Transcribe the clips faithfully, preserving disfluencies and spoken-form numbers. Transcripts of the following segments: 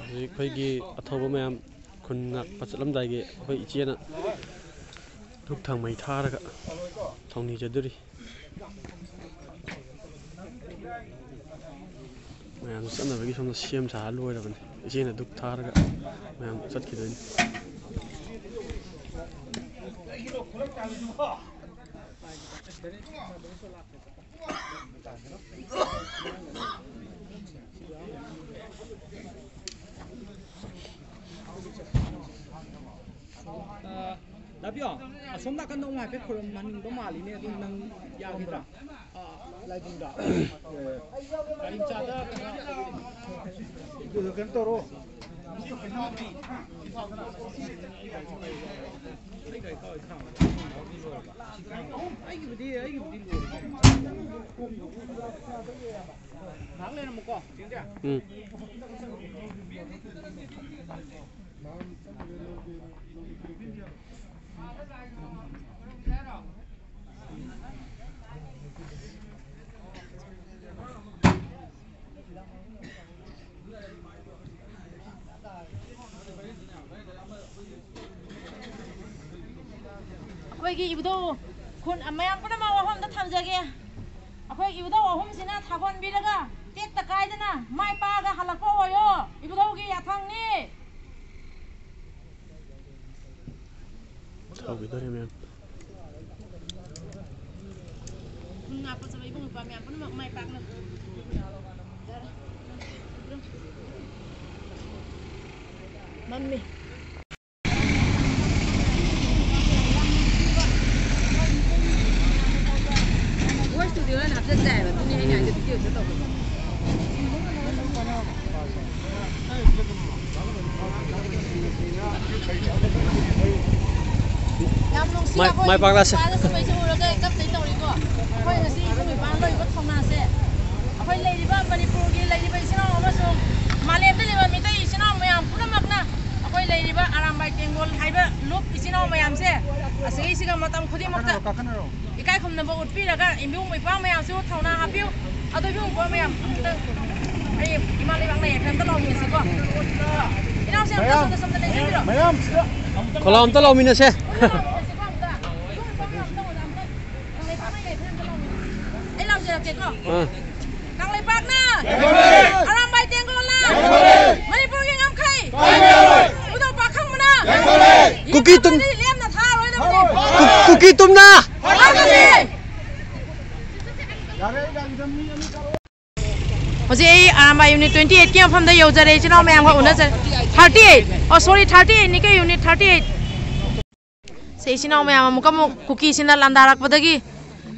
ꯍꯧꯖꯤꯛ ꯑꯩꯈꯣꯏꯒꯤ ꯑꯊꯧꯕ ꯃꯌꯥꯝ ꯈꯨꯟ ꯉꯥꯛꯄ ꯆꯠꯂꯝꯗꯥꯏꯒꯤ ꯑꯩꯈꯣꯏ ꯏꯆꯦꯅ ꯙꯨꯞ ꯊꯥꯎꯃꯩ ꯊꯥꯔꯒ ꯊꯧꯅꯤꯖꯗꯣꯔꯤ꯫ ꯃꯌꯥꯝꯁꯨ ꯆꯠꯅꯕꯒꯤ ꯁꯣꯝꯗ ꯁꯦꯝ ꯁꯥ ꯂꯣꯏꯔꯕꯅꯤ꯫ ꯏꯆꯦꯅ ꯙꯨꯞ ꯊꯥꯔꯒ ꯃꯌꯥꯝ ꯆꯠꯈꯤꯗꯣꯏꯅꯤ꯫ ꯗꯥꯕꯤꯌꯣ, ꯑꯁꯣꯝ ꯅꯥꯀꯟꯗ ꯑꯃꯨꯛ ꯍꯥꯏꯐꯦꯠ ꯈꯨꯔꯨꯝꯍꯟꯅꯤꯡꯕ ꯃꯥꯜꯂꯤꯅꯦ, ꯑꯗꯨ ꯅꯪ ꯌꯥꯒꯗ꯭ꯔꯥ? ꯂꯥꯏꯕꯨꯡꯗ꯫ ꯒꯥꯔꯤ ꯃꯆꯥꯗ ꯀꯩꯅꯣ? ꯑꯗꯨꯗ ꯀꯩꯅꯣ ꯇꯧꯔꯣ꯫ ꯑꯩꯒꯤꯕꯨꯗꯤ, ꯑꯩꯒꯤꯕꯨꯗꯤ ꯂꯣꯏꯔꯦ꯫ ꯉꯥꯏꯍꯥꯛ ꯂꯩꯔꯝꯃꯨꯀꯣ, ꯆꯦꯡꯗꯦ꯫ ꯎꯝ꯫ ꯑꯩꯈꯣꯏꯒꯤ ꯏꯕꯨꯙꯧ ꯈꯨꯟ ꯃꯌꯥꯝ ꯄꯨꯝꯅꯃꯛ ꯋꯥꯐꯝꯗ ꯊꯝꯖꯒꯦ꯫ ꯑꯩꯈꯣꯏ ꯏꯕꯨꯙꯧ ꯑꯍꯨꯝꯁꯤꯅ ꯊꯥꯒꯣꯟꯕꯤꯔꯒ ꯇꯦꯛꯇ ꯀꯥꯏꯗꯅ ꯃꯥꯏ ꯄꯥꯛꯑꯒ ꯍꯜꯂꯛꯄ ꯑꯣꯏꯌꯣ꯫ ꯏꯕꯨꯙꯧꯒꯤ ꯌꯥꯊꯪꯅꯤ꯫ ꯁꯥꯎꯈꯤꯗꯣꯔꯦ ꯃꯌꯥꯝ꯫ ꯊꯨꯝ ꯉꯥꯛꯄ ꯆꯠꯄ ꯏꯕꯨꯡ ꯏꯄ꯭ꯋꯥ ꯃꯌꯥꯝ ꯄꯨꯝꯅꯃꯛ ꯃꯥꯏ ꯄꯥꯛꯅ꯫ ꯃꯝꯃꯤ꯫ ꯃꯣꯏ ꯁ꯭ꯇꯨꯗꯤꯑꯣ ꯑꯣꯏꯅ ꯍꯥꯞꯆꯤꯟꯖꯦ ꯍꯥꯏꯕ, ꯑꯗꯨꯅꯤ ꯑꯩꯅ ꯍꯥꯏꯁꯦ, ꯚꯤꯗꯤꯑꯣꯁꯦ ꯇꯧꯕꯗꯣ꯫ ꯌꯥꯝ ꯅꯨꯡꯁꯤ꯫ ꯃꯥꯏ, ꯑꯩꯈꯣꯏ ꯃꯥꯏ ꯄꯥꯛꯂꯁꯦ꯫ ꯅꯨꯄꯥꯗꯁꯨ ꯃꯩꯁꯨ ꯎꯔꯒ ꯀꯞꯇꯣꯏ ꯇꯧꯔꯤꯀꯣ꯫ ꯑꯩꯈꯣꯏ ꯉꯁꯤ ꯏꯕꯨꯡ ꯏꯄ꯭ꯋꯥ ꯂꯧꯔꯤꯕ ꯊꯧꯅꯥꯁꯦ, ꯑꯩꯈꯣꯏ ꯂꯩꯔꯤꯕ ꯃꯅꯤꯄꯨꯔꯒꯤ ꯂꯩꯔꯤꯕ ꯏꯆꯤꯟ ꯏꯅꯥꯎ ꯑꯃꯁꯨꯡ ꯃꯥꯂꯦꯝꯗ ꯂꯩꯕ ꯃꯤꯇꯩ ꯏꯆꯤꯟ ꯏꯅꯥꯎ ꯃꯌꯥꯝ ꯄꯨꯝꯅꯃꯛꯅ ꯑꯩꯈꯣꯏ ꯂꯩꯔꯤꯕ ꯑꯔꯥꯝꯕꯥꯏ ꯇꯦꯡꯒꯣꯜ ꯍꯥꯏꯕ ꯂꯨꯞ ꯏꯆꯤꯟ ꯏꯅꯥꯎ ꯃꯌꯥꯝꯁꯦ ꯑꯁꯤꯒꯤꯁꯤꯒ ꯃꯇꯝ ꯈꯨꯗꯤꯡꯃꯛꯇ ꯏꯀꯥꯏ ꯈꯨꯝꯅꯕ ꯎꯠꯄꯤꯔꯒ ꯏꯕꯨꯡ ꯏꯄ꯭ꯋꯥ ꯃꯌꯥꯝꯁꯨ ꯊꯧꯅꯥ ꯍꯥꯞꯄꯤꯌꯨ꯫ ꯑꯗꯣ ꯏꯕꯨꯡ ꯏꯄ꯭ꯋꯥ ꯃꯌꯥꯝ ꯑꯝꯇꯪ ꯑꯩ ꯏꯃꯥ ꯂꯩꯕꯥꯛ ꯂꯩ ꯑꯝꯇ ꯂꯥꯎꯃꯤꯟꯅꯁꯤꯀꯣ꯫ ꯏꯅꯥꯎꯁꯦ ꯑꯝꯇ ꯃꯌꯥꯝ, ꯁꯣꯝꯗ, ꯁꯣꯝꯗ ꯂꯦꯡꯁꯤꯟꯕꯤꯔꯣ꯫ ꯃꯌꯥꯝ ꯁꯤꯗ ꯑꯝꯇ ꯈꯣꯂꯥꯎ ꯑꯝꯇ ꯂꯥꯎꯃꯤꯟꯅꯁꯦ꯫ ꯂꯥꯎꯃꯤꯟꯅꯁꯤꯀꯣ ꯑꯝꯇ꯫ ꯏꯕꯨꯡꯉꯣ, ꯏꯄꯥ ꯑꯝꯇ ꯎꯅ ꯑꯝꯇ꯫ ꯀꯪꯂꯩꯄꯥꯛꯅ ꯌꯥꯏꯐꯔꯦ ꯑꯝꯇ ꯂꯥꯎꯃꯤꯟꯅꯁꯦ꯫ ꯑꯩ ꯂꯥꯎꯖꯔꯛꯀꯦꯀꯣ꯫ ꯑꯥ꯫ ꯀꯪꯂꯩꯄꯥꯛꯅ ꯌꯥꯏꯐꯔꯦ! ꯑꯔꯥꯝꯕꯥꯏ ꯇꯦꯡꯒꯣꯜꯅ ꯌꯥꯏꯐꯔꯦ! ꯃꯅꯤꯄꯨꯔꯒꯤ ꯉꯝꯈꯩ ꯄꯥꯏꯕ ꯌꯥꯔꯣꯏ! ꯏꯕꯨꯙꯧ ꯄꯥꯈꯪꯕꯅ ꯌꯥꯏꯐꯔꯦ! ꯀꯨꯀꯤ ꯇꯨꯝ- ꯂꯦꯝꯅ ꯊꯥꯔꯣꯏꯗꯕꯅꯤ! ꯀꯨ-, ꯀꯨꯀꯤ ꯇꯨꯝꯅ! ꯊꯥꯔꯣꯏꯗꯕꯅꯤ! ꯌꯥꯔꯦ, ꯌꯥꯔꯦ, ꯃꯤ ꯑꯅꯤ ꯍꯧꯖꯤꯛ ꯑꯩ ꯑꯔꯥꯝꯕꯥꯏ ꯌꯨꯅꯤꯠ twenty eight ꯀꯤ ꯃꯐꯝꯗ ꯌꯧꯖꯔꯦ, ꯏꯆꯤꯟ ꯏꯅꯥꯎ ꯃꯌꯥꯝꯒ ꯎꯅꯖꯔꯦ꯫ Thirty eight, ꯑꯣ, sorry, thirty eight ꯅꯤ ꯀꯩ, ꯌꯨꯅꯤꯠ thirty eight꯫ ꯁꯦ, ꯏꯆꯤꯟ ꯏꯅꯥꯎ ꯃꯌꯥꯝ, ꯑꯃꯨꯛꯀ ꯑꯃꯨꯛ ꯀꯨꯀꯤꯁꯤꯡꯅ ꯂꯥꯟꯗꯥꯔꯛꯄꯗꯒꯤ,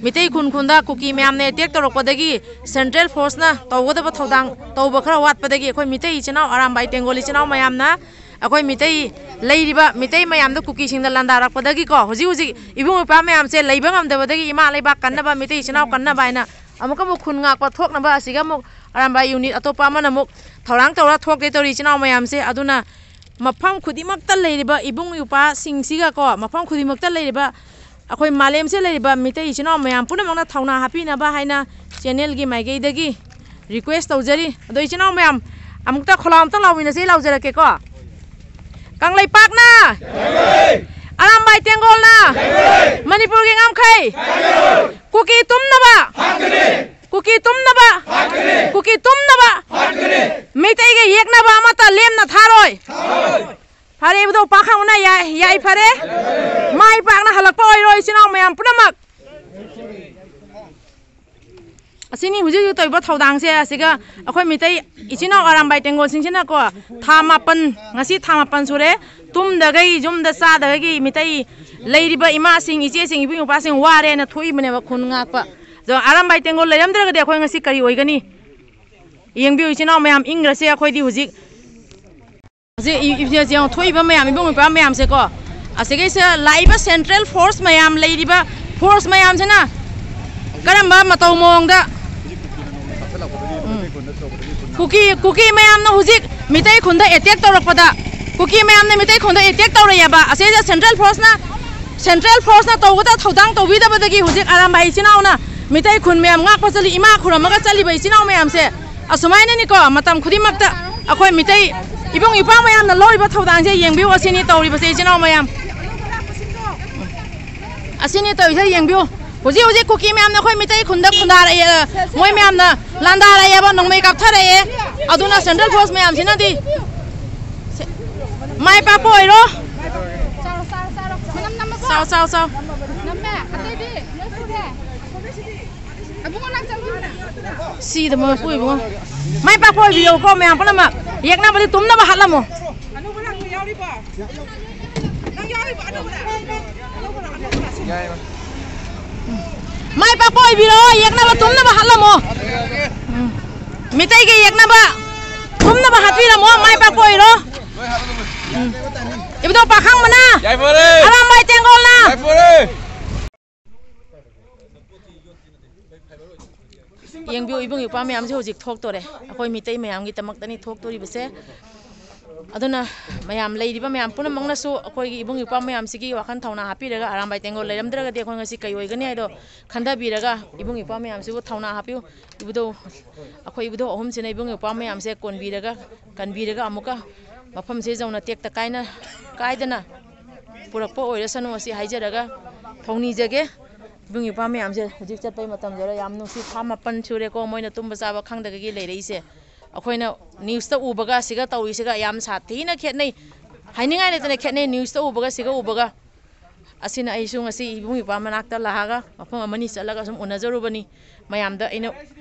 ꯃꯤꯇꯩ ꯈꯨꯟ ꯈꯨꯟꯗ ꯀꯨꯀꯤ ꯃꯌꯥꯝꯅ ꯑꯦꯇꯦꯛ ꯇꯧꯔꯛꯄꯗꯒꯤ, ꯁꯦꯟꯇ꯭ꯔꯦꯜ ꯐꯣꯔꯁꯅ ꯇꯧꯒꯗꯕ ꯊꯧꯗꯥꯡ ꯇꯧꯕ ꯈꯔ ꯋꯥꯠꯄꯗꯒꯤ, ꯑꯩꯈꯣꯏ ꯃꯤꯇꯩ ꯏꯆꯤꯟ ꯏꯅꯥꯎ, ꯑꯔꯥꯝꯕꯥꯏ ꯇꯦꯡꯒꯣꯜ ꯏꯆꯤꯟ ꯏꯅꯥꯎ ꯃꯌꯥꯝꯅ ꯑꯩꯈꯣꯏ ꯃꯤꯇꯩ ꯂꯩꯔꯤꯕ ꯃꯤꯇꯩ ꯃꯌꯥꯝꯗ ꯀꯨꯀꯤꯁꯤꯡꯅ ꯂꯥꯟꯗꯥꯔꯛꯄꯗꯒꯤꯀꯣ, ꯍꯧꯖꯤꯛ ꯍꯧꯖꯤꯛ ꯏꯕꯨꯡ ꯏꯄ꯭ꯋꯥ ꯃꯌꯥꯝꯁꯦ ꯂꯩꯕ ꯉꯝꯗꯕꯗꯒꯤ, ꯏꯃꯥ ꯂꯩꯕꯥꯛ ꯀꯟꯅꯕ, ꯃꯤꯇꯩ ꯏꯆꯤꯟ ꯏꯅꯥꯎ ꯀꯟꯅꯕ ꯍꯥꯏꯅ ꯑꯃꯨꯛꯀ ꯑꯃꯨꯛ ꯈꯨꯟ ꯉꯥꯛꯄ ꯊꯣꯛꯅꯕ ꯑꯁꯤꯒ ꯑꯃꯨꯛ ꯑꯔꯥꯝꯕꯥꯏ ꯌꯨꯅꯤꯠ ꯑꯇꯣꯞꯄ ꯑꯃꯅ ꯑꯃꯨꯛ ꯊꯧꯔꯥꯡ ꯇꯧꯔ ꯊꯣꯛꯀꯦ ꯇꯧꯔꯤ, ꯏꯆꯤꯟ ꯏꯅꯥꯎ ꯃꯌꯥꯝꯁꯦ꯫ ꯑꯗꯨꯅ ꯃꯐꯝ ꯈꯨꯗꯤꯡꯃꯛꯇ ꯂꯩꯔꯤꯕ ꯏꯕꯨꯡ ꯏꯄ꯭ꯋꯥꯁꯤꯡꯁꯤꯒꯀꯣ, ꯃꯐꯝ ꯈꯨꯗꯤꯡꯃꯛꯇ ꯂꯩꯔꯤꯕ ꯑꯩꯈꯣꯏ ꯃꯥꯂꯦꯝꯁꯤꯗ ꯂꯩꯔꯤꯕ ꯃꯤꯇꯩ ꯏꯆꯤꯟ ꯏꯅꯥꯎ ꯃꯌꯥꯝ ꯄꯨꯝꯅꯃꯛꯅ ꯊꯧꯅꯥ ꯍꯥꯞꯄꯤꯅꯕ ꯍꯥꯏꯅ ꯆꯦꯅꯦꯜꯒꯤ ꯃꯥꯏꯀꯩꯗꯒꯤ ꯔꯤꯀ꯭ꯋꯦꯁ ꯇꯧꯖꯔꯤ꯫ ꯑꯗꯣ ꯏꯆꯤꯟ ꯏꯅꯥꯎ ꯃꯌꯥꯝ, ꯑꯃꯨꯛꯇ ꯈꯣꯂꯥꯎ ꯑꯝꯇ ꯂꯥꯎꯃꯤꯟꯅꯁꯦ, ꯂꯥꯎꯖꯔꯛꯀꯦꯀꯣ꯫ ꯀꯪꯂꯩꯄꯥꯛꯅ! ꯑꯔꯥꯝꯕꯥꯏ ꯇꯦꯡꯒꯣꯜꯅ! ꯃꯅꯤꯄꯨꯔꯒꯤ ꯉꯝꯈꯩ! ꯀꯨꯀꯤ ꯇꯨꯝꯅꯕ! ꯀꯨꯀꯤ ꯇꯨꯝꯅꯕ! ꯀꯨꯀꯤ ꯇꯨꯝꯅꯕ! ꯃꯤꯇꯩꯒ ꯌꯦꯛꯅꯕ ꯑꯃꯠꯇ ꯂꯦꯝꯅ ꯊꯥꯔꯣꯏ! ꯐꯔꯦ, ꯏꯕꯨꯙꯧ ꯄꯥꯈꯪꯕꯅ ꯌꯥꯏ-, ꯌꯥꯏꯐꯔꯦ꯫ ꯃꯥꯏ ꯄꯥꯛꯅ ꯍꯜꯂꯛꯄ ꯑꯣꯏꯔꯣ, ꯏꯆꯤꯟ ꯏꯅꯥꯎ ꯃꯌꯥꯝ ꯄꯨꯝꯅꯃꯛ꯫ ꯑꯁꯤꯅꯤ ꯍꯧꯖꯤꯛ ꯍꯧꯖꯤꯛ ꯇꯧꯔꯤꯕ ꯊꯧꯗꯥꯡꯁꯦ꯫ ꯑꯁꯤꯒ ꯑꯩꯈꯣꯏ ꯃꯤꯇꯩ ꯏꯆꯤꯟ ꯏꯅꯥꯎ ꯑꯔꯥꯝꯕꯥꯏ ꯇꯦꯡꯒꯣꯜꯁꯤꯡꯁꯤꯅꯀꯣ, ꯊꯥ ꯃꯥꯄꯟ, ꯉꯁꯤ ꯊꯥ ꯃꯥꯄꯟ ꯁꯨꯔꯦ, ꯇꯨꯝꯗꯈꯩ, ꯌꯨꯝꯗ ꯆꯥꯗꯈꯩꯒꯤ ꯃꯤꯇꯩ ꯂꯩꯔꯤꯕ ꯏꯃꯥꯁꯤꯡ, ꯏꯆꯦꯁꯤꯡ, ꯏꯕꯨꯡ ꯏꯄ꯭ꯋꯥꯁꯤꯡ ꯋꯥꯔꯦꯅ ꯊꯣꯛꯏꯕꯅꯦꯕ ꯈꯨꯟ ꯉꯥꯛꯄ꯫ ꯑꯗꯣ ꯑꯔꯥꯝꯕꯥꯏ ꯇꯦꯡꯒꯣꯜ ꯂꯩꯔꯝꯗ꯭ꯔꯒꯗꯤ ꯑꯩꯈꯣꯏ ꯉꯁꯤ ꯀꯔꯤ ꯑꯣꯏꯒꯅꯤ? ꯌꯦꯡꯕꯤꯌꯨ, ꯏꯆꯤꯟ ꯏꯅꯥꯎ ꯃꯌꯥꯝ, ꯏꯪꯈ꯭ꯔꯁꯦ ꯑꯩꯈꯣꯏꯗꯤ ꯍꯧꯖꯤꯛ꯫ ꯍꯧꯖꯤꯛ ꯏ-, ꯏ-, ꯌꯦꯡꯉꯣ, ꯊꯣꯛꯏꯕ ꯃꯌꯥꯝ, ꯏꯕꯨꯡ ꯏꯄ꯭ꯋꯥ ꯃꯌꯥꯝꯁꯦꯀꯣ, ꯑꯁꯤꯒꯩꯁꯤꯗ ꯂꯥꯛꯏꯕ ꯁꯦꯟꯇ꯭ꯔꯦꯜ ꯐꯣꯔꯁ ꯃꯌꯥꯝ, ꯂꯩꯔꯤꯕ ꯐꯣꯔꯁ ꯃꯌꯥꯝꯁꯤꯅ ꯀꯔꯝꯕ ꯃꯇꯧ ꯃꯑꯣꯡꯗ, ꯎꯝ, ꯀꯨꯀꯤ, ꯀꯨꯀꯤ ꯃꯌꯥꯝꯅ ꯍꯧꯖꯤꯛ ꯃꯤꯇꯩ ꯈꯨꯟꯗ ꯑꯦꯇꯦꯛ ꯇꯧꯔꯛꯄꯗ, ꯀꯨꯀꯤ ꯃꯌꯥꯝꯅ ꯃꯤꯇꯩ ꯈꯨꯟꯗ ꯑꯦꯇꯦꯛ ꯇꯧꯔꯛꯑꯦꯕ, ꯑꯁꯤꯗ ꯁꯦꯟꯇ꯭ꯔꯦꯜ ꯐꯣꯔꯁꯅ, ꯁꯦꯟꯇ꯭ꯔꯦꯜ ꯐꯣꯔꯁꯅ ꯇꯧꯒꯗꯕ ꯊꯧꯗꯥꯡ ꯇꯧꯕꯤꯗꯕꯗꯒꯤ ꯍꯧꯖꯤꯛ ꯑꯔꯥꯝꯕꯥꯏ ꯏꯆꯤꯟ ꯏꯅꯥꯎꯅ ꯃꯤꯇꯩ ꯈꯨꯟ ꯃꯌꯥꯝ ꯉꯥꯛꯄ ꯆꯠꯂꯤ, ꯏꯃꯥ ꯈꯨꯔꯝꯃꯒ ꯆꯠꯂꯤꯕ ꯏꯆꯤꯟ ꯏꯅꯥꯎ ꯃꯌꯥꯝꯁꯦ ꯑꯁꯨꯃꯥꯏꯅꯅꯤꯀꯣ, ꯃꯇꯝ ꯈꯨꯗꯤꯡꯃꯛꯇ ꯑꯩꯈꯣꯏ ꯃꯤꯇꯩ ꯏꯕꯨꯡ ꯏꯄ꯭ꯋꯥ ꯃꯌꯥꯝꯅ ꯂꯧꯔꯤꯕ ꯊꯧꯗꯥꯡꯁꯦ ꯌꯦꯡꯕꯤꯌꯨ꯫ ꯑꯁꯤꯅꯤ ꯇꯧꯔꯤꯕꯁꯦ, ꯏꯆꯤꯟ ꯏꯅꯥꯎ ꯃꯌꯥꯝ, ꯑꯁꯤꯅꯤ ꯇꯧꯔꯤꯁꯦ ꯌꯦꯡꯕꯤꯌꯨ꯫ ꯍꯧꯖꯤꯛ ꯍꯧꯖꯤꯛ ꯀꯨꯀꯤ ꯃꯌꯥꯝꯅ ꯑꯩꯈꯣꯏ ꯃꯤꯇꯩ ꯈꯨꯟꯗ ꯈꯨꯟꯗꯥꯔꯛꯑꯦ, ꯃꯣꯏ ꯃꯌꯥꯝꯅ ꯂꯥꯟꯗꯥꯔꯛꯑꯦꯕ, ꯅꯣꯡꯃꯩ ꯀꯥꯞꯊꯔꯛꯑꯦ꯫ ꯑꯗꯨꯅ ꯁꯦꯟꯇ꯭ꯔꯦꯜ ꯐꯣꯔꯁ ꯃꯌꯥꯝꯁꯤꯅꯗꯤ ꯃꯥꯏ ꯄꯥꯛꯄ ꯑꯣꯏꯔꯣ꯫ ꯆꯥꯎ, ꯆꯥꯎ, ꯆꯥꯎ꯫ ꯁꯤꯗ ꯃꯣꯏ ꯄꯨꯏ ꯏꯕꯨꯡꯉꯣ꯫ ꯃꯥꯏ ꯄꯥꯛꯄ ꯑꯣꯏꯕꯤꯌꯣꯀꯣ ꯃꯌꯥꯝ ꯄꯨꯝꯅꯃꯛ꯫ ꯌꯦꯛꯅꯕꯗꯤ ꯇꯨꯝꯅꯕ ꯍꯥꯠꯂꯝꯃꯣ꯫ ꯃꯥꯏ ꯄꯥꯛꯄ ꯑꯣꯏꯕꯤꯔꯣ, ꯌꯦꯛꯅꯕ ꯇꯨꯝꯅꯕ ꯍꯥꯠꯂꯝꯃꯣ꯫ ꯎꯝ꯫ ꯃꯤꯇꯩꯒꯤ ꯌꯦꯛꯅꯕ ꯇꯨꯝꯅꯕ ꯍꯥꯠꯄꯤꯔꯝꯃꯣ, ꯃꯥꯏ ꯄꯥꯛꯄ ꯑꯣꯏꯔꯣ꯫ ꯎꯝ꯫ ꯏꯕꯨꯙꯧ ꯄꯥꯈꯪꯕꯅ, ꯌꯥꯏꯐꯔꯦ꯫ ꯑꯔꯥꯝꯕꯥꯏ ꯇꯦꯡꯒꯣꯜꯅ꯫ ꯌꯥꯏꯐꯔꯦ꯫ ꯌꯦꯡꯕꯤꯌꯨ, ꯏꯕꯨꯡ ꯏꯄ꯭ꯋꯥ ꯃꯌꯥꯝꯁꯦ ꯍꯧꯖꯤꯛ ꯊꯣꯛꯇꯣꯔꯦ꯫ ꯑꯩꯈꯣꯏ ꯃꯤꯇꯩ ꯃꯌꯥꯝꯒꯤꯗꯃꯛꯇꯅꯤ ꯊꯣꯛꯇꯣꯔꯤꯕꯁꯦ꯫ ꯑꯗꯨꯅ ꯃꯌꯥꯝ, ꯂꯩꯔꯤꯕ ꯃꯌꯥꯝ ꯄꯨꯝꯅꯃꯛꯅꯁꯨ ꯑꯩꯈꯣꯏꯒꯤ ꯏꯕꯨꯡ ꯏꯄ꯭ꯋꯥ ꯃꯌꯥꯝꯁꯤꯒꯤ ꯋꯥꯈꯜ ꯊꯧꯅꯥ ꯍꯥꯞꯄꯤꯔꯒ, ꯑꯔꯥꯝꯕꯥꯏ ꯇꯦꯡꯒꯣꯜ ꯂꯩꯔꯝꯗ꯭ꯔꯒꯗꯤ ꯑꯩꯈꯣꯏ ꯉꯁꯤ ꯀꯩ ꯑꯣꯏꯒꯅꯤ ꯍꯥꯏꯗꯣ ꯈꯟꯊꯕꯤꯔꯒ, ꯏꯕꯨꯡ ꯏꯄ꯭ꯋꯥ ꯃꯌꯥꯝꯁꯤꯕꯨ ꯊꯧꯅꯥ ꯍꯥꯞꯄꯤꯌꯨ꯫ ꯏꯕꯨꯙꯧ, ꯑꯩꯈꯣꯏ ꯏꯕꯨꯙꯧ ꯑꯍꯨꯝꯁꯤꯅ ꯏꯕꯨꯡ ꯏꯄ꯭ꯋꯥ ꯃꯌꯥꯝꯁꯦ ꯀꯣꯟꯕꯤꯔꯒ, ꯀꯟꯕꯤꯔꯒ, ꯑꯃꯨꯛꯀ ꯃꯐꯝꯁꯦ ꯌꯧꯅ ꯇꯦꯛꯇ ꯀꯥꯏꯅ, ꯀꯥꯏꯗꯅ ꯄꯨꯔꯛꯄ ꯑꯣꯏꯔꯁꯅꯨ ꯑꯁꯤ ꯍꯥꯏꯖꯔꯒ ꯊꯧꯅꯤꯖꯒꯦ꯫ ꯏꯕꯨꯡ ꯏꯄ꯭ꯋꯥ ꯃꯌꯥꯝꯁꯦ ꯍꯧꯖꯤꯛ ꯆꯠꯄꯩ ꯃꯇꯝꯁꯦ ꯌꯥꯝ ꯅꯨꯡꯁꯤ, ꯊꯥ ꯃꯥꯄꯟ ꯁꯨꯔꯦꯀꯣ ꯃꯣꯏꯅ ꯇꯨꯝꯕ ꯆꯥꯕ ꯈꯪꯗꯒꯤ ꯂꯩꯔꯛꯏꯁꯦ꯫ ꯑꯩꯈꯣꯏꯅ ꯅ꯭ꯌꯨꯁꯇ ꯎꯕꯒ ꯁꯤꯒ ꯇꯧꯔꯤꯁꯤꯒ ꯌꯥꯝ ꯁꯥꯊꯤꯅ ꯈꯦꯠꯅꯩ, ꯍꯥꯏꯅꯤꯡꯉꯥꯏ ꯂꯩꯇꯅ ꯈꯦꯠꯅꯩ, ꯅ꯭ꯌꯨꯁꯇ ꯎꯕꯒ ꯁꯤꯒ ꯎꯕꯒ꯫ ꯑꯁꯤꯅ ꯑꯩꯁꯨ ꯉꯁꯤ ꯏꯕꯨꯡ ꯏꯄ꯭ꯋꯥ ꯃꯅꯥꯛꯇ ꯂꯥꯛꯑꯒ ꯃꯐꯝ ꯑꯃꯅꯤ ꯆꯠꯂꯒ ꯁꯨꯝ ꯎꯅꯖꯔꯨꯕꯅꯤ꯫ ꯃꯌꯥꯝꯗ ꯑꯩꯅ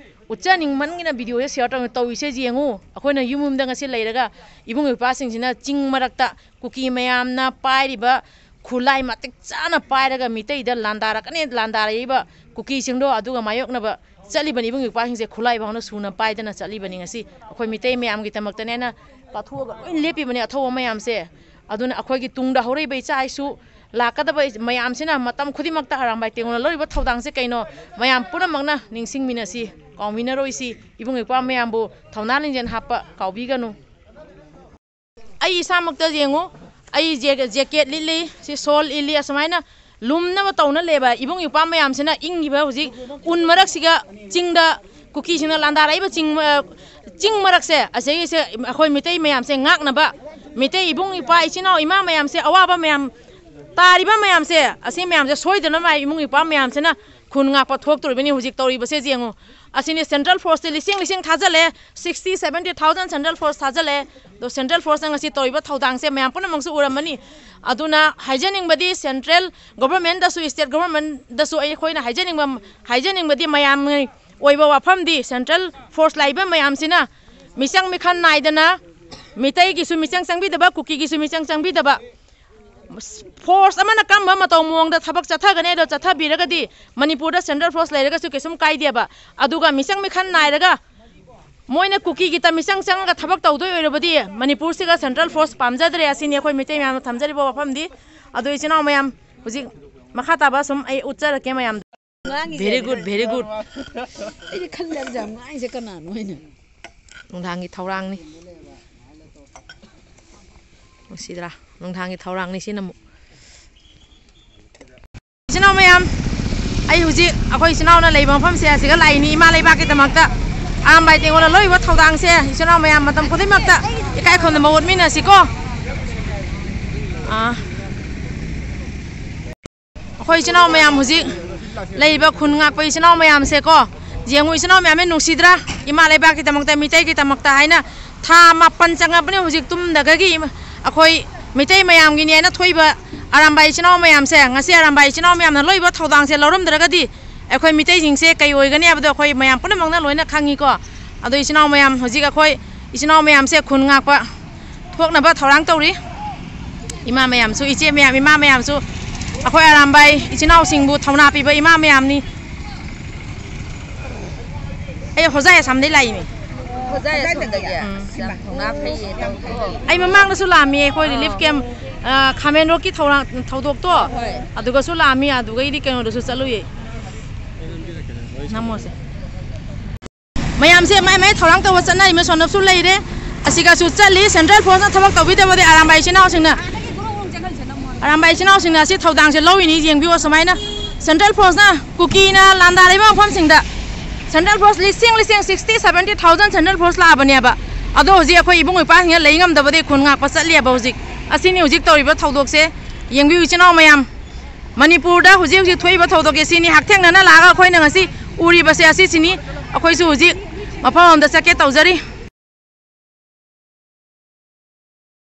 ꯎꯠꯆꯅꯤꯡꯃꯟꯒꯤꯅ ꯚꯤꯗꯤꯑꯣꯁꯦ ꯁꯤꯌꯔ ꯇꯧꯔꯤꯅꯦ꯫ ꯇꯧꯔꯤꯁꯦ ꯌꯦꯡꯉꯨ, ꯑꯩꯈꯣꯏꯅ ꯌꯨꯝ ꯌꯨꯝꯗ ꯉꯁꯤ ꯂꯩꯔꯒ ꯏꯕꯨꯡ ꯏꯄ꯭ꯋꯥꯁꯤꯡꯁꯤꯅ ꯆꯤꯡ ꯃꯔꯛꯇ ꯀꯨꯀꯤ ꯃꯌꯥꯝꯅ ꯄꯥꯏꯔꯤꯕ ꯈꯨꯠꯂꯥꯏ ꯃꯇꯤꯛ ꯆꯥꯅ ꯄꯥꯏꯔꯒ ꯃꯤꯇꯩꯗ ꯂꯥꯟꯗꯥꯔꯛꯀꯅꯤ, ꯂꯥꯟꯗꯥꯔꯛꯏꯕ ꯀꯨꯀꯤꯁꯤꯡꯗꯣ ꯑꯗꯨꯒ ꯃꯥꯌꯣꯛꯅꯕ ꯆꯠꯂꯤꯕꯅꯤ꯫ ꯏꯕꯨꯡ ꯏꯄ꯭ꯋꯥꯁꯤꯡꯁꯦ ꯈꯨꯠꯂꯥꯏ ꯐꯥꯎꯅ ꯁꯨꯅ ꯄꯥꯏꯗꯅ ꯆꯠꯂꯤꯕꯅꯤ꯫ ꯉꯁꯤ ꯑꯩꯈꯣꯏ ꯃꯤꯇꯩ ꯃꯌꯥꯝꯒꯤꯗꯃꯛꯇꯅꯦꯅ ꯀꯠꯊꯣꯛꯑꯒ ꯂꯣꯏ ꯂꯦꯞꯄꯤꯕꯅꯤ ꯑꯊꯧꯕ ꯃꯌꯥꯝꯁꯦ꯫ ꯑꯗꯨꯅ ꯑꯩꯈꯣꯏꯒꯤ ꯇꯨꯡꯗ ꯍꯧꯔꯛꯏꯕ ꯏꯆꯥ ꯏꯁꯨ ꯂꯥꯛꯀꯗꯕ ꯃꯌꯥꯝꯁꯤꯅ ꯃꯇꯝ ꯈꯨꯗꯤꯡꯃꯛꯇ ꯑꯔꯥꯝꯕꯥꯏ ꯇꯦꯡꯒꯣꯜꯅ ꯂꯧꯔꯤꯕ ꯊꯧꯗꯥꯡꯁꯦ ꯀꯩꯅꯣ ꯃꯌꯥꯝ ꯄꯨꯝꯅꯃꯛꯅ ꯅꯤꯡꯁꯤꯡꯃꯤꯟꯅꯁꯤ, ꯀꯥꯎꯃꯤꯟꯅꯔꯣꯏꯁꯤ꯫ ꯏꯕꯨꯡ ꯏꯄ꯭ꯋꯥ ꯃꯌꯥꯝꯕꯨ ꯊꯧꯅꯥ ꯂꯤꯡꯖꯦꯜ ꯍꯥꯞꯄ ꯀꯥꯎꯕꯤꯒꯅꯨ꯫ ꯑꯩ ꯏꯁꯥꯃꯛꯇ ꯌꯦꯡꯉꯨ, ꯑꯩ ꯖꯦ-, ꯖꯦꯀꯦꯠ ꯂꯤꯠꯂꯤ, ꯁꯤ ꯁꯣꯜ ꯏꯜꯂꯤ, ꯑꯁꯨꯃꯥꯏꯅ ꯂꯨꯝꯅꯕ ꯇꯧꯅ ꯂꯩꯕ ꯏꯕꯨꯡ ꯏꯄ꯭ꯋꯥ ꯃꯌꯥꯝꯁꯤꯅ ꯏꯪꯉꯤꯕ ꯍꯧꯖꯤꯛ ꯎꯟ ꯃꯔꯛꯁꯤꯒ ꯆꯤꯡꯗ ꯀꯨꯀꯤꯁꯤꯡꯅ ꯂꯥꯟꯗꯥꯔꯛꯏꯕ ꯆꯤꯡ, ꯑ, ꯆꯤꯡ ꯃꯔꯛꯁꯦ, ꯑꯁꯤꯒꯤꯁꯦ ꯑꯩꯈꯣꯏ ꯃꯤꯇꯩ ꯃꯌꯥꯝꯁꯦ ꯉꯥꯛꯅꯕ, ꯃꯤꯇꯩ ꯏꯕꯨꯡ ꯏꯄꯥ ꯏꯆꯤꯟ ꯏꯅꯥꯎ ꯏꯃꯥ ꯃꯌꯥꯝꯁꯦ, ꯑꯋꯥꯕ ꯃꯌꯥꯝ ꯇꯥꯔꯤꯕ ꯃꯌꯥꯝꯁꯦ, ꯑꯁꯤ ꯃꯌꯥꯝꯁꯦ ꯁꯣꯏꯗꯅꯕ ꯏꯃꯨꯡ ꯏꯄꯥ ꯃꯌꯥꯝꯁꯤꯅ ꯈꯨꯟ ꯉꯥꯛꯄ ꯊꯣꯛꯇꯣꯔꯤꯕꯅꯤ꯫ ꯍꯧꯖꯤꯛ ꯇꯧꯔꯤꯕꯁꯦ ꯌꯦꯡꯉꯨ꯫ ꯑꯁꯤꯅꯤ central forceꯇ ꯂꯤꯁꯤꯡ ꯂꯤꯁꯤꯡ ꯊꯥꯖꯜꯂꯦ, sixty seventy thousand central force ꯊꯥꯖꯜꯂꯦ꯫ ꯑꯗꯣ central forceꯅ ꯉꯁꯤ ꯇꯧꯔꯤꯕ ꯊꯧꯗꯥꯡꯁꯦ ꯃꯌꯥꯝ ꯄꯨꯝꯅꯃꯛꯁꯨ ꯎꯔꯝꯃꯅꯤ꯫ ꯑꯗꯨꯅ ꯍꯥꯏꯖꯅꯤꯡꯕꯗꯤ central governmentꯇꯁꯨ, state governmentꯇꯁꯨ ꯑꯩꯈꯣꯏꯅ ꯍꯥꯏꯖꯅꯤꯡꯕ, ꯍꯥꯏꯖꯅꯤꯡꯕꯗꯤ ꯃꯌꯥꯝꯒꯤ ꯑꯣꯏꯕ ꯋꯥꯐꯝꯗꯤ central force ꯂꯥꯛꯏꯕ ꯃꯌꯥꯝꯁꯤꯅ ꯃꯤꯆꯪ ꯃꯤꯈꯟ ꯅꯥꯏꯗꯅ ꯃꯤꯇꯩꯒꯤꯁꯨ ꯃꯤꯆꯪ ꯆꯪꯕꯤꯗꯕ, ꯀꯨꯀꯤꯒꯤꯁꯨ ꯃꯤꯆꯪ ꯆꯪꯕꯤꯗꯕ, force ꯑꯃꯅ ꯀꯔꯝꯕ ꯃꯇꯧ ꯃꯑꯣꯡꯗ ꯊꯕꯛ ꯆꯠꯊꯒꯅꯤ ꯍꯥꯏꯗꯣ ꯆꯠꯊꯕꯤꯔꯒꯗꯤ ꯃꯅꯤꯄꯨꯔꯗ central force ꯂꯩꯔꯒꯁꯨ ꯀꯩꯁꯨꯝ ꯀꯥꯏꯗꯦꯕ꯫ ꯑꯗꯨꯒ ꯃꯤꯆꯪ ꯃꯤꯈꯟ ꯅꯥꯏꯔꯒ ꯃꯣꯏꯅ ꯀꯨꯀꯤꯒꯤꯇ ꯃꯤꯆꯪ ꯆꯪꯉꯒ ꯊꯕꯛ ꯇꯧꯗꯣꯏ ꯑꯣꯏꯔꯕꯗꯤ ꯃꯅꯤꯄꯨꯔꯁꯤꯒ central force ꯄꯥꯝꯖꯗ꯭ꯔꯦ꯫ ꯑꯁꯤꯅꯤ ꯑꯩꯈꯣꯏ ꯃꯤꯇꯩ ꯃꯌꯥꯝꯅ ꯊꯝꯖꯔꯤꯕ ꯋꯥꯐꯝꯗꯤ꯫ ꯑꯗꯨ ꯏꯆꯤꯟ ꯏꯅꯥꯎ ꯃꯌꯥꯝ, ꯍꯧꯖꯤꯛ ꯃꯈꯥ ꯇꯥꯕ ꯁꯨꯝ ꯑꯩ ꯎꯠꯆꯔꯛꯀꯦ ꯃꯌꯥꯝꯗ꯫ Very good, very good. ꯑꯩꯗꯤ ꯈꯜꯂꯦꯕ ꯌꯥꯝ ꯉꯥꯡꯉꯤꯁꯦ ꯀꯅꯥꯅꯣ ꯍꯥꯏꯅ꯫ ꯅꯨꯡꯗꯥꯡꯒꯤ ꯊꯧꯔꯥꯡꯅꯤ꯫ ꯅꯨꯡꯁꯤꯗ꯭ꯔꯥ? ꯅꯨꯡꯗꯥꯡꯒꯤ ꯊꯧꯔꯥꯡꯅꯤ ꯁꯤꯅ ꯑꯃꯨꯛ꯫ ꯏꯆꯤꯟ ꯏꯅꯥꯎ ꯃꯌꯥꯝ, ꯑꯩ ꯍꯧꯖꯤꯛ ꯑꯩꯈꯣꯏ ꯏꯆꯤꯟ ꯏꯅꯥꯎꯅ ꯂꯩꯕ ꯃꯐꯝꯁꯦ ꯑꯁꯤꯒ ꯂꯥꯛꯏꯅꯤ ꯏꯃꯥ ꯂꯩꯕꯥꯛꯀꯤꯗꯃꯛꯇ꯫ ꯑꯔꯥꯝꯕꯥꯏ ꯇꯦꯡꯒꯣꯜꯅ ꯂꯧꯔꯤꯕ ꯊꯧꯗꯥꯡꯁꯦ ꯏꯆꯤꯟ ꯏꯅꯥꯎ ꯃꯌꯥꯝ ꯃꯇꯝ ꯈꯨꯗꯤꯡꯃꯛꯇ ꯏꯀꯥꯏ ꯈꯨꯝꯅꯕ ꯎꯠꯃꯤꯟꯅꯁꯤꯀꯣ꯫ ꯑꯥ꯫ ꯑꯩꯈꯣꯏ ꯏꯆꯤꯟ ꯏꯅꯥꯎ ꯃꯌꯥꯝ ꯍꯧꯖꯤꯛ ꯂꯩꯔꯤꯕ ꯈꯨꯟ ꯉꯥꯛꯄ ꯏꯆꯤꯟ ꯏꯅꯥꯎ ꯃꯌꯥꯝꯁꯦꯀꯣ, ꯌꯦꯡꯉꯨ ꯏꯆꯤꯟ ꯏꯅꯥꯎ ꯃꯌꯥꯝꯅ ꯅꯨꯡꯁꯤꯗ꯭ꯔꯥ? ꯏꯃꯥ ꯂꯩꯕꯥꯛꯀꯤꯗꯃꯛꯇ, ꯃꯤꯇꯩꯒꯤꯗꯃꯛꯇ ꯍꯥꯏꯅ ꯊꯥ ꯃꯥꯄꯟ ꯆꯪꯉꯕꯅꯤ ꯍꯧꯖꯤꯛ ꯇꯨꯝꯗꯒꯤ꯫ ꯑꯩꯈꯣꯏ ꯃꯤꯇꯩ ꯃꯌꯥꯝꯒꯤꯅꯦꯅ ꯊꯣꯛꯏꯕ ꯑꯔꯥꯝꯕꯥꯏ ꯏꯆꯤꯟ ꯏꯅꯥꯎ ꯃꯌꯥꯝꯁꯦ, ꯉꯁꯤ ꯑꯔꯥꯝꯕꯥꯏ ꯏꯆꯤꯟ ꯏꯅꯥꯎ ꯃꯌꯥꯝꯅ ꯂꯧꯔꯤꯕ ꯊꯧꯗꯥꯡꯁꯦ ꯂꯧꯔꯝꯗ꯭ꯔꯒꯗꯤ ꯑꯩꯈꯣꯏ ꯃꯤꯇꯩꯁꯤꯡꯁꯦ ꯀꯩ ꯑꯣꯏꯒꯅꯤ ꯍꯥꯏꯕꯗꯣ ꯑꯩꯈꯣꯏ ꯃꯌꯥꯝ ꯄꯨꯝꯅꯃꯛꯅ ꯂꯣꯏꯅ ꯈꯪꯉꯤꯀꯣ꯫ ꯑꯗꯣ ꯏꯆꯤꯟ ꯏꯅꯥꯎ ꯃꯌꯥꯝ, ꯍꯧꯖꯤꯛ ꯑꯩꯈꯣꯏ ꯏꯆꯤꯟ ꯏꯅꯥꯎ ꯃꯌꯥꯝꯁꯦ ꯈꯨꯟ ꯉꯥꯛꯄ ꯊꯣꯛꯅꯕ ꯊꯧꯔꯥꯡ ꯇꯧꯔꯤ꯫ ꯏꯃꯥ ꯃꯌꯥꯝꯁꯨ, ꯏꯆꯦ ꯃꯌꯥꯝ, ꯏꯃꯥ ꯃꯌꯥꯝꯁꯨ, ꯑꯩꯈꯣꯏ ꯑꯔꯥꯝꯕꯥꯏ ꯏꯆꯤꯟ ꯏꯅꯥꯎꯁꯤꯡꯕꯨ ꯊꯧꯅꯥ ꯄꯤꯕ ꯏꯃꯥ ꯃꯌꯥꯝꯅꯤ꯫ ꯑꯩ ꯍꯣꯖꯥꯏ ꯑꯁꯥꯝꯗꯩ ꯂꯥꯛꯏꯅꯦ꯫ ꯍꯣꯖꯥꯏ ꯑꯁꯣꯝꯗꯒꯤ? ꯎꯝ꯫ ꯌꯥꯝ ꯊꯧꯅꯥ ꯐꯩꯌꯦ, ꯇꯧꯕꯤꯌꯣ꯫ ꯑꯩ ꯃꯃꯥꯡꯗꯁꯨ ꯂꯥꯛꯑꯝꯃꯤ, ꯑꯩꯈꯣꯏ ꯑꯥ꯫ Relief camp, ꯑ, ꯈꯥꯃꯦꯟ ꯔꯣꯛꯀꯤ ꯊꯧꯔꯥꯡ, ꯊꯧꯗꯣꯛꯇꯣ, ꯍꯣꯏ꯫ ꯑꯗꯨꯒꯁꯨ ꯂꯥꯛꯑꯝꯃꯤ, ꯑꯗꯨꯒꯩꯗꯤ ꯀꯩꯅꯣꯗꯁꯨ ꯆꯠꯂꯨꯌꯦ꯫ ꯅꯝꯃꯣꯁꯦ꯫ ꯃꯌꯥꯝꯁꯦ ꯃꯥꯏ ꯃꯥꯏ ꯊꯧꯔꯥꯡ ꯇꯧꯕ ꯆꯠꯅꯔꯤꯃꯦ꯫ ꯁꯣꯝꯗꯁꯨ ꯂꯩꯔꯦ, ꯑꯁꯤꯒꯁꯨ ꯆꯠꯂꯤ꯫ Central forceꯅ ꯊꯕꯛ ꯇꯧꯕꯤꯗꯕꯗꯤ ꯑꯔꯥꯝꯕꯥꯏ ꯏꯆꯤꯟ ꯏꯅꯥꯎꯁꯤꯡꯅ, ꯑꯔꯥꯝꯕꯥꯏ ꯏꯆꯤꯟ ꯏꯅꯥꯎꯁꯤꯡꯅ ꯑꯁꯤ ꯊꯧꯗꯥꯡꯁꯦ ꯂꯧꯔꯤꯅꯤ꯫ ꯌꯦꯡꯕꯤꯌꯣ, ꯁꯨꯃꯥꯏꯅ central forceꯅ ꯀꯨꯀꯤꯅ ꯂꯥꯟꯗꯥꯔꯤꯕ ꯃꯐꯝꯁꯤꯡꯗ ꯁꯦꯟꯇ꯭ꯔꯦꯜ ꯐꯣꯔꯁ ꯂꯤꯁꯤꯡ ꯂꯤꯁꯤꯡ, sixty, seventy thousand central force ꯂꯥꯛꯑꯕꯅꯦꯕ꯫ ꯑꯗꯣ ꯍꯧꯖꯤꯛ ꯑꯩꯈꯣꯏ ꯏꯕꯨꯡ ꯏꯄ꯭ꯋꯥꯁꯤꯡꯅ ꯂꯩ ꯉꯝꯗꯕꯗꯒꯤ ꯈꯨꯟ ꯉꯥꯛꯄ ꯆꯠꯂꯤꯑꯕ꯫ ꯍꯧꯖꯤꯛ ꯑꯁꯤꯅꯤ ꯍꯧꯖꯤꯛ ꯇꯧꯔꯤꯕ ꯊꯧꯗꯣꯛꯁꯦ꯫ ꯌꯦꯡꯕꯤꯌꯨ ꯏꯆꯤꯟ ꯏꯅꯥꯎ ꯃꯌꯥꯝ, ꯃꯅꯤꯄꯨꯔꯗ ꯍꯧꯖꯤꯛ ꯍꯧꯖꯤꯛ ꯊꯣꯛꯏꯕ ꯊꯧꯗꯣꯛꯁꯦ ꯁꯤꯅꯤ꯫ ꯍꯛꯊꯦꯡꯅꯅ ꯂꯥꯛꯑꯒ ꯑꯩꯈꯣꯏꯅ ꯉꯁꯤ ꯎꯔꯤꯕꯁꯦ ꯑꯁꯤꯁꯤꯅꯤ꯫ ꯑꯩꯈꯣꯏꯁꯨ ꯍꯧꯖꯤꯛ ꯃꯐꯝ ꯑꯃꯗ ꯆꯠꯀꯦ ꯇꯧꯖꯔꯤ꯫